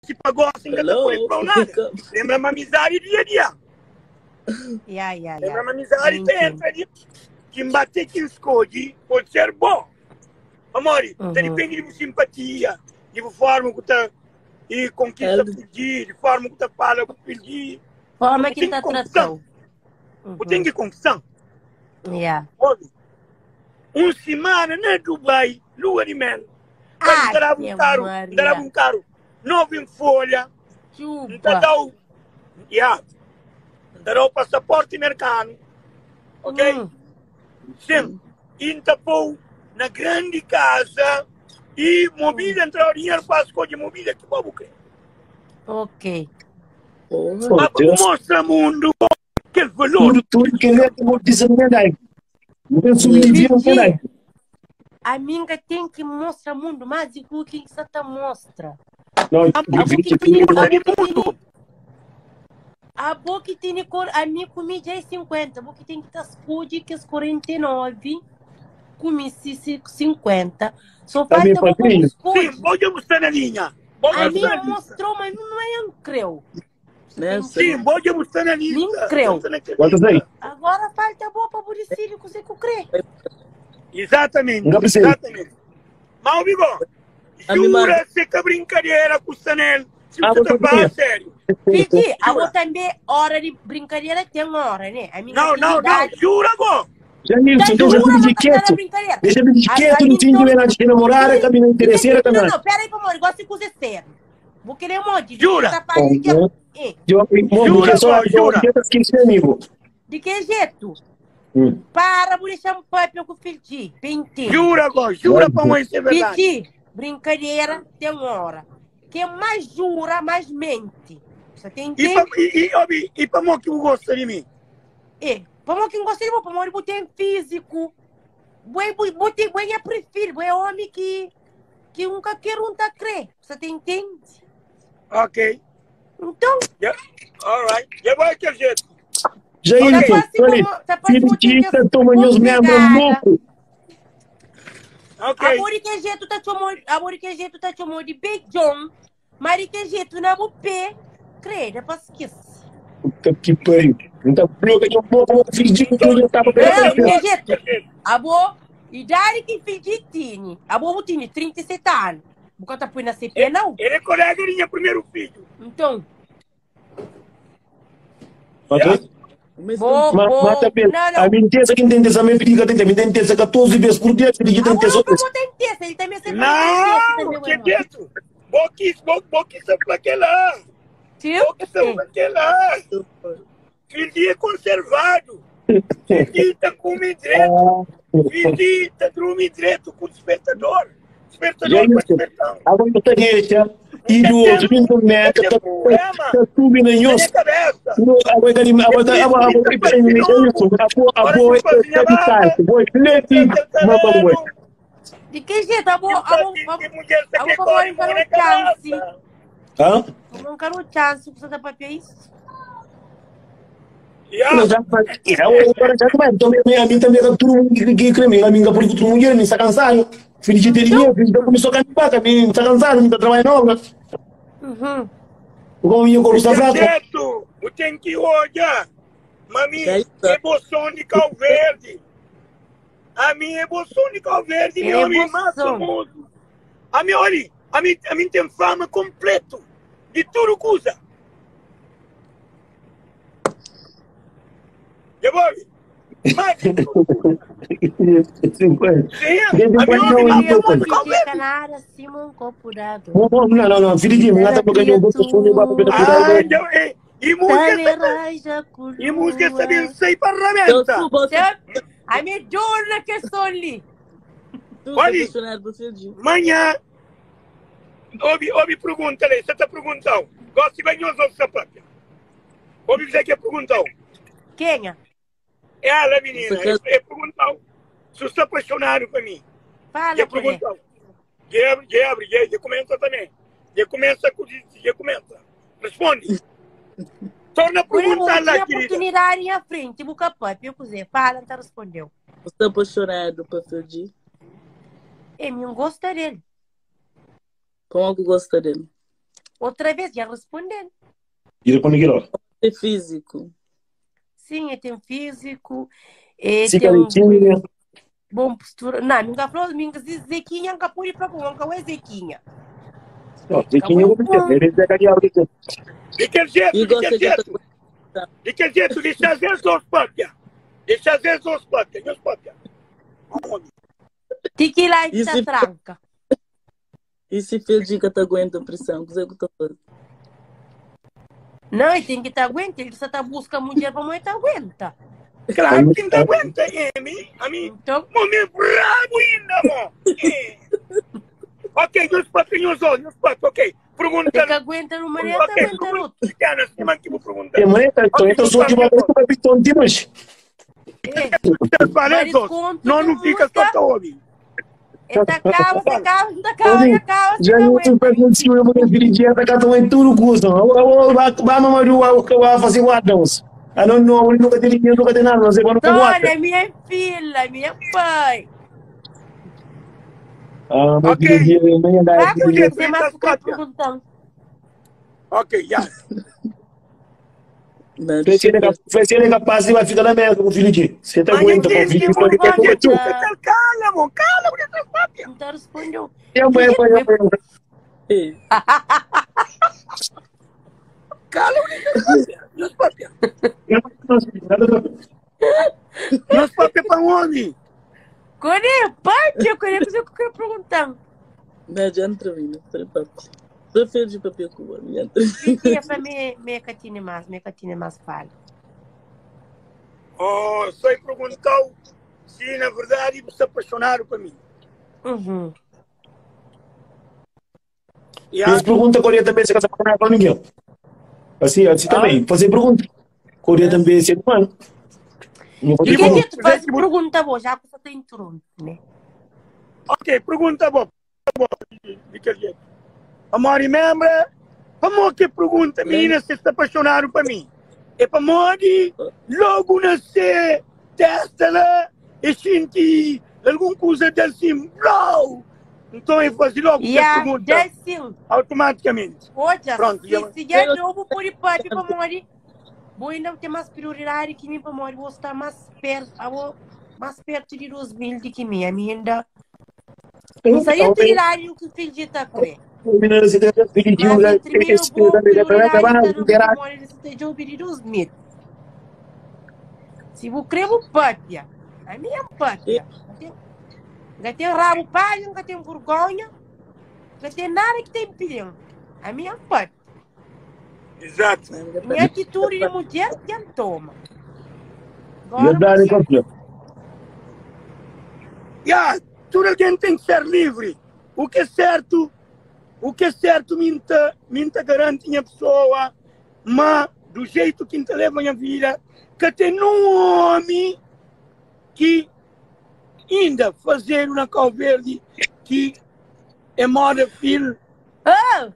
Si pa gosi nka ta pode Hello? flau nada. Lembra ma amizadi dia a dia. Ya, ya, ya. Lembra ma amizadi ta Entendo. entra di Kim bate kim skodji pode ser bo. Pamodi ta dipende di bu simpatia, di bu forma ku ta e konkista fidji, di forma ku ta fala ku fidji. Forma Bu ki ten ta ki konkista. tratau. Bu ten ki konkista. Ya. Obi, un simana na Dubai, lua di mel. Mas N ta daba un karu, N ta daba un karu novu en folha, N ta dau, ya, N ta dau pasaporti merkanu, ok? Sin, i N ta pou na grandi kaza i mobília, N ta dau dinheru pa skodje mobília ki bo bu kre. Ok. Ma pa bu mostra mundu kel valor. Tudu, tudu kel é bo dizanimendai. N ten subi di vida, N ten dai. Ami N ka ten ki mostra mundu, mas di ku ki N sa ta mostra. Não, Abo ki tene, abo ki tene, abo ki tene kor, ami ku mi dja é 50, abo ki ten ki ta skodje kes 49 ku mi si si 50. Só Também falta bo pa bu padrinho. Sim, skodje. bo dja bu sta na linha. Bo dja bu Ami sta na N lista. mostrou, mas mi ma N kreu. Nessa. Sim, bo dja bu sta na Mi N lista. kreu. Bo sta na kel Quanto sei? lista. Agora falta bo pa bu disidi kuzê ku krê. Exatamente, Nunca pensei. exatamente. Mas, obi bo, A mi jura mas se ka brincadeira ku sta nel, si Ah, bu você ta fala tinha. sério. Fiji, abo Jura. tanbê hora di brincadeira ten hora, né? Ami nka Não, ten não, não, idadi. jura bo. Janilson, Ta deixa jura de ma ka sta na quieto. brincadeira. Deixa de A, a quieto, não mi tinha nton, que ver de namorada, di, também não di que interesseira jeito? Não, também. não, pera aí, pamodi, gosi kuza é sério. Bu kre modi, di Jura. ta fala kel, Uhum. eh, Eu, bom, Jura porque só bo, jura. eu esqueci amigo. di que jeito? Hum. Para, bu dexa-m papia ku Fiji, pa intende. Jura bo, jura pa mãe ser verdade. Fiji, brincadeira ten ora. Ken más jura, más menti. Sa ta E pa, intende? e, e, obi, e pa mo ki bu gosta di mi? E, pamodi ki N gosta di bo? Pamodi bu ten fíziku. Bu é, bu, bu, ten, bu é nha preferidu, bu é omi ki, ki un kalker un ta kre. Sa ta intende? Ok. Nton. Yeah. All right. Dja bai kel jetu. Jailton, Ta parse olha, como, ta parse como tem Filipita que toma meus membros complicada. louco. Ok. Amor de que jeito tá chamou, amor de que jeito tá chamou de beijão, mas de que jeito na bu pé, creda pa esquece. Puta que pariu. Então, bloca de um pouco, vou fingir que eu tava Não, de pela que jeito? Abo, idade que fingi tini. Abo bu tini 37 anos. Bu ka ta pui na CP não? Ele é colega de minha primeiro filho. Então, Ok? Mas bo, Mas, bo, mas também, não, a não. minha intensa que tem também pedi que tem, também tem intensa 14 vezes por dia, pedi que tem Agora intensa não como tem intensa, ele também sempre tem intensa Não, também, que ué, mano. jeito? Boquis, bo, boquis para aquela. Tio? Boquis para aquela. Filho é conservado. Filho tá comendo direto. Filho tá dormindo direto com o despertador. Despertador para Jailton, despertar. agora eu tenho esta, e do outro, então, né, Não tá tem problema tá subindo na em minha os cabeça. Agora, agora, agora, agora, agora, agora, De que jeito? Abo, abo, abo, Que mulher você abo quer pra corre mim na um chance. cabeça. Hã? Vou um chance que você tá papia isso. Yeah. Não, já agora já vai. Então, a mim também, todo mundo que crê, a mim, porque todo mundo me está cansado. Filho de ter dinheiro, filho de começou a cantar, me está cansado, me está trabalhando obra. Uhum. Como eu gosto da fraca. Jeito, o tem que olhar. Mami, é bolsão de Cal Verde. A minha é bolsão de Cal Verde, meu É amigo mais bolsão. famoso. A minha, olha, a mim, a mim tem fama completo de tudo que usa. Já vou. Mas, sim, a minha homem mais famoso de Cal Fiquei Verde. canara, cima um copo d'água. Não, não, não, filho de mim, tá porque eu gosto de Ah, então, e, e música, Raja com e música sabe sei para Eu rabenta. sou você, A minha dor na questão ali. tu Olha. apaixonado por Fiji. Manhã, ouve, ouve pergunta ali, você está perguntando. Gosto de banhoso ou sapato? Ouve você que perguntou. Quem é? Ela, menina, Você é, é perguntou. Se você está apaixonado por mim. Fala, Já por perguntou. Já abre, já abre, já, já começa também. Já começa, com- já começa. Responde. Torna a Por isso, perguntar lá, tinha querida. oportunidade em frente, buca papi, eu quiser. Fala, não respondeu. Você apaixonado por Fiji. E me gosta dele. Como é que gosta dele? Outra vez dja responde-l. E responde ki hora? É físico. Sim, é tem físico, é Se tem caretinha. bom postura. Não, nunca falou, nunca disse Zequinha, nunca pode falar com nunca é Zequinha. Não, Zequinha eu vou pedir. Ele é cadeado. De que jeito, E de que gosta de jeito, de que jeito, deixa ver os papia. Deixa ver os papia, meus papia. Tiki lá e Isso tá é- tranca. E se filho que te aguenta a pressão, que é que eu tô Não, ele tem que estar aguenta, ele só tá busca mulher para mulher tá aguenta. Claro que não aguenta, a mim, a mim. Então, Momento brabo ainda, mo. Eh. Ok, meus papia, meus olhos, meus papia, ok. Pergunta. tem que aguenta numa maneira, tá Ok, aguenta no outro. pergunta, Ana, cima que vou perguntar. É, mas então, então sou de uma vez para piton de mas. É, Valentos, não, não fica só pra ouvir. ele tá calma, tá calma, tá calma, tá calma, Já tá não aguenta. te pergunto se eu vou dirigir a cá também tudo custo. Vai mamadu vai fazer guardas. Ah não não, nunca tem dinheiro, nunca tem nada, não sei quando que guarda. Olha, minha filha, minha pai. Ah, mas Ok. dirigir, nem andar. Vai com dirigir. você, mas fica perguntando. Ok, já. Não, Vai ser capaz de vai ficar na merda com o filho de. Você tá Mas aguenta com o ninguém filho que de vou que é tu. Cala, mo, cala, porque tá papia. Então respondeu. É, é, é, é. É. Cala, porque tá papia. Meus papia. Meus papia para um homem. Corre, pai, eu queria fazer o que eu queria perguntar. Não, já não termina. Prefiro de papel com o homem. Já Fiquei para me me catina mais, me catina mais fala. Oh, só perguntou se na verdade você apaixonaram para mim. Uhum. E Eles perguntam Coreia também se casa com ninguém. Assim, assim também. Fazer pergunta. Coreia também é humano. Não E pode que bom, jeito faz tipo- pergunta boa, já que você tem trono, né? Ok, pergunta boa. Boa, de que jeito. Amor, lembra? Como que pergunta, menina, se está apaixonaram para mim? É para morrer, logo nascer, testa lá, e senti alguma coisa dele assim, blau! Então eu faço logo E essa a pergunta, assim, automaticamente. olha, Pronto, se já- se já novo por ir para morrer, vou ainda ter mais prioridade que mim para morrer, vou estar mais perto, ah, vou mais perto de 2000 do que mim, a minha ainda. Não sei a prioridade o que o filho está com. Mas Mas entre mim, eu vou prioridade está no morrer, você tem de ouvir 2000. Se vou crer, vou papia. A minha papia. Não tem rabo pai, nunca tem vergonha, não tem nada que tem pedindo. A minha papia. Exato. Minha atitude de mulher, quem toma. Agora, Verdade, você- campeão. Yeah, tudo alguém tem que ser livre. O que é certo, o que é certo me te, me te garante minha pessoa, mas do jeito que te leva a minha vida, que tem um homem que ainda fazer na Cabo Verde que é moda filho. Ah!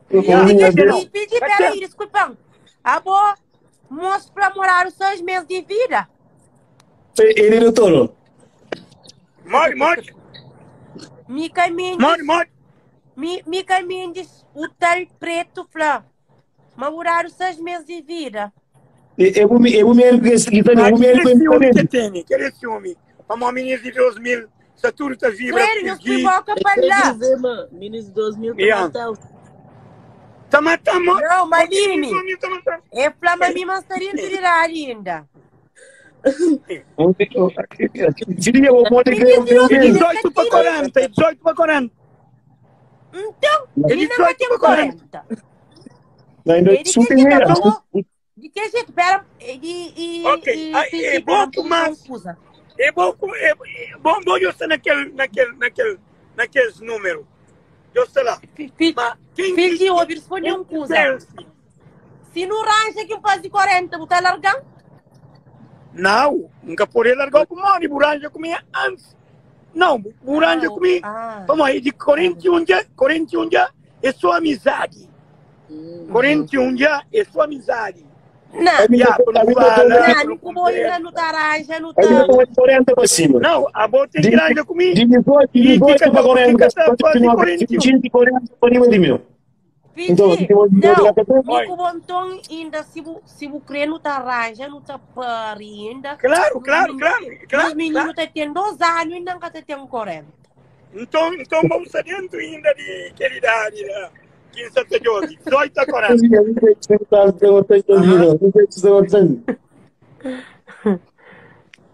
Yeah, Pedi, não. pedi, pedi, peraí, desculpa. A boa, moço pra morar os 6 meses de vida. Ele é touro. Morre, morre, Mica Mendes, morre, morre. Mica Mendes, o tal preto, flá. Morar os 6 meses de vida. Eu eu mesmo que esse aqui também, eu mesmo Aquele ciúme que que tem, aquele ciúme. Para uma menina de 2000, Saturno tá vibra, Sério, eu fui Gui. boca pra Quer lá. dizer, mano, meninos de 2000 tá Yeah. matando. Tá matando. Não, Maline. Tá matando. É flá, mas me mostraria tirar ainda. Seria o modo que eu 18 para 40, 18 para 40. Então, É ele não vai 18 ter para 40. 40. Ainda Ele super que tá bom. De que jeito? Pera, e, Ok, e, ah, e, é e, bom pera, que mais- confusa. É bom, é bom, bom eu estou naquele, naquele, naquele, naqueles números. Eu sei lá. Mas quem Filho de ouve, responde um coisa. pensa? Se não rancha que faz de 40, botar largando? Não, nunca poderia largar o mori, buranja comia antes. Não, buranja comia. Ah, Vamos aí, de 41 dias, 41 dias é só amizade. 41 dias é só amizade. Não, Já, quando fala, não, quando não como ainda não tá rancha, não Ainda tá. estou 40 para cima. Não, a boa tem granja comigo. De 18, de 18 para 40, Fica- fica- continua 20, 40 para cima de mim. Então, Fiji, ti mo não, ka ta mi Oi. ku bo nton inda si bu, si bu kre nu ta arranja, nu ta pari inda. Claro, Nos claro, men- claro, nos claro, menino claro. ta ten 2 anu inda nka ta ten 40. Então vamos dentro ainda de que idade, né? 15 a 12, 18 a 40. Aham.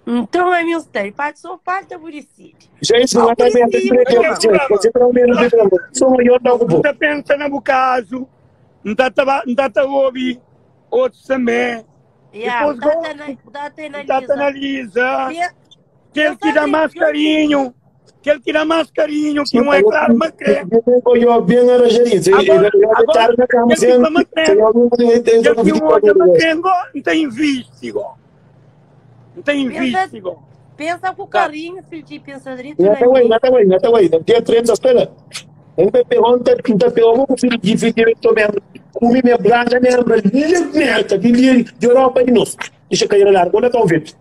Então, a mim está, parte só falta por decide. Gente, não Ah, tá bem, por tem Aqui é tempo, problema. você tá menos de tempo. Sou eu não vou. Não pensa no caso, não tá não tá ouve outros também. Yeah, Depois data, go- data Não tá analisa. analisa. Aquele que Pensa dá mais direito. carinho, aquele que dá mais carinho, que não é claro, mas crê. Eu bem arranjadinho. Agora, Eu agora, estar na cama aquele que sem. fala crê, Eu não aquele que um olha mas crê, não tem investigo. Não tem Pensa, investigo. pensa com Tá. carinho, filho, de pensa direito Já na tá bem, mim. já tá bem, já tá bem. Dia 30 espera. Um pepe ontem, quinta pegou um filho de filho de mesmo. Comi minha branca, minha branca, merda, de de Europa e nós. Deixa cair lá, agora tá ouvindo.